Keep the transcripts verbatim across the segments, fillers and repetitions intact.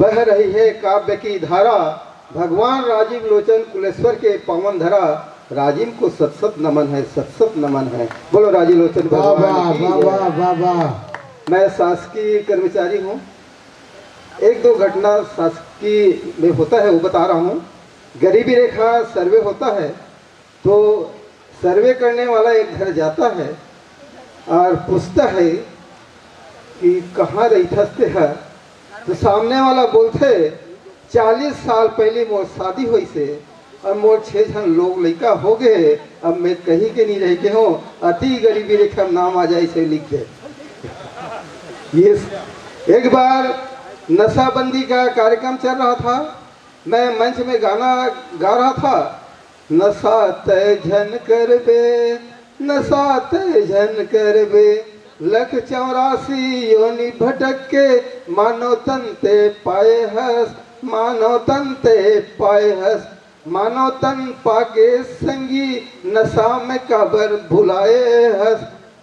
बह रही है काव्य की धारा, भगवान राजीव लोचन कुलेश्वर के पावन धरा। राजीव को सत सत नमन है, सत सत नमन है। बोलो राजीव लोचन भगवान की जय। वाह वाह। मैं शासकीय कर्मचारी हूँ। एक दो घटना शासकीय में होता है, वो बता रहा हूँ। गरीबी रेखा सर्वे होता है, तो सर्वे करने वाला एक घर जाता है और पूछता है कि कहाँ रहिथस तेहा, तो सामने वाला बोलथे, चालीस साल पहले मोर शादी होइसे, अब मोर छह झन लोग लइका हो गए, अब मैं कहीं के नहीं रह के हूँ, अति गरीबी रेखा में नाम आ जाए, इसे लिख दे। ये एक बार नशाबंदी का कार्यक्रम चल रहा था, मैं मंच में गाना गा रहा था, नशा तय झन करबे, नशा तय झन करबे, लख चौरासी योनि भटक के मानव तन ते पाए हस, मानव तन ते पाए हस, मानव तन पाके संगी नशा में काबर भुलाए हस,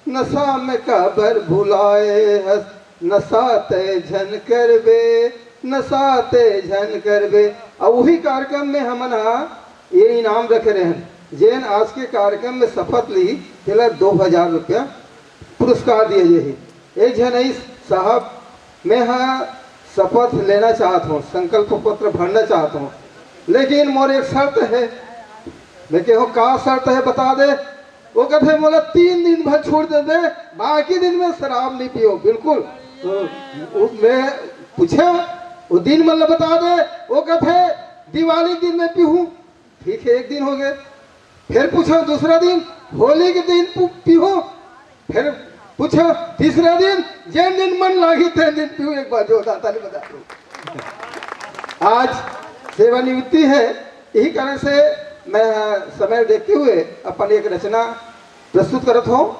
नशा में काबर भुलाए हस, नशा तय झन करबे, नशा तय झन करबे। और वही कार्यक्रम में हमन हा ये इनाम रखे रहे हैं, जेन आज के कार्यक्रम में शपथ ली, तेला दो हजार रुपया पुरस्कार दिए जाही। एक झन आइस, साहब, मैं हा शपथ लेना चाहत हूँ, संकल्प पत्र भरना चाहत हूँ, लेकिन मोर एक शर्त है। मैं कहे हूँ, का शर्त है, बता दे। वो कहते, मोला तीन दिन भर छूट दे दे, बाकी दिन में शराब नहीं पियो, बिल्कुल। तो वो मैं पूछे, वो दिन मन ला बता दे। वो कहते, दिवाली के दिन मैं पीहूँ। ठीक है, एक दिन हो गए। फिर पूछो दूसरा दिन, होली के दिन पू- पीहूँ। फिर पूछो तीसरा दिन, जेन दिन मन लागी तेन दिन पीहूँ। एक बार जोरदार ताली बजा दो। आज सेवानिवृत्ति है, यही कारण से मैं समय देखते हुए अपन एक रचना प्रस्तुत करत हूँ।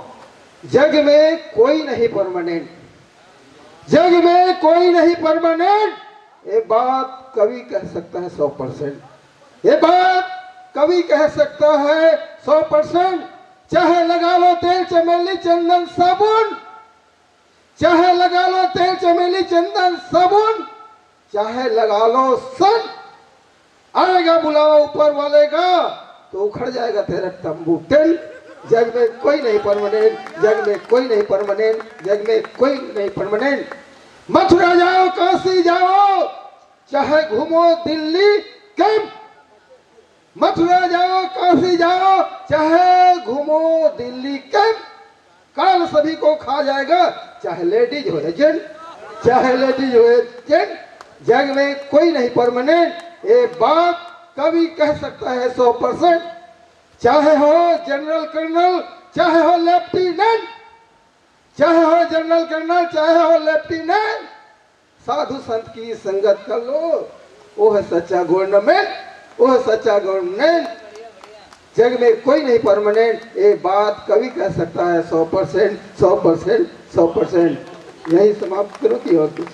जग में कोई नहीं परमानेंट, जग में कोई नहीं परमानेंट, ये बात कवि कह सकता है सौ परसेंट। ये बात कवि कह सकता है सौ परसेंट। चाहे लगा लो तेल चमेली चंदन साबुन, चाहे लगा लो तेल चमेली चंदन साबुन, चाहे लगा लो सन, आएगा बुलावा ऊपर वाले का, तो उखड़ जाएगा तेरा तंबू टेंट। जग में कोई नहीं परमानेंट, जग में कोई नहीं परमानेंट, जग में कोई नहीं परमानेंट। मथुरा जाओ, काशी जाओ, चाहे घूमो दिल्ली कैंप। मथुरा जाओ, काशी जाओ, चाहे घूमो दिल्ली कैंप। काल सभी को खा जाएगा, चाहे लेडीज हो या जेंट, चाहे लेडीज हो या जेंट। जग में कोई नहीं परमानेंट, ये बात कवि कह सकता है सौ परसेंट। चाहे हो जनरल कर्नल, चाहे हो लेफ्टिनेंट, चाहे हो जनरल कर्नल, चाहे हो लेफ्टिनेंट, साधु संत की संगत कर लो, वो है सच्चा गवर्नमेंट, वो है सच्चा गवर्नमेंट। जग में कोई नहीं परमानेंट, ये बात कवि कह सकता है सौ परसेंट, सौ परसेंट, सौ परसेंट। यही समाप्त करो कि और कुछ।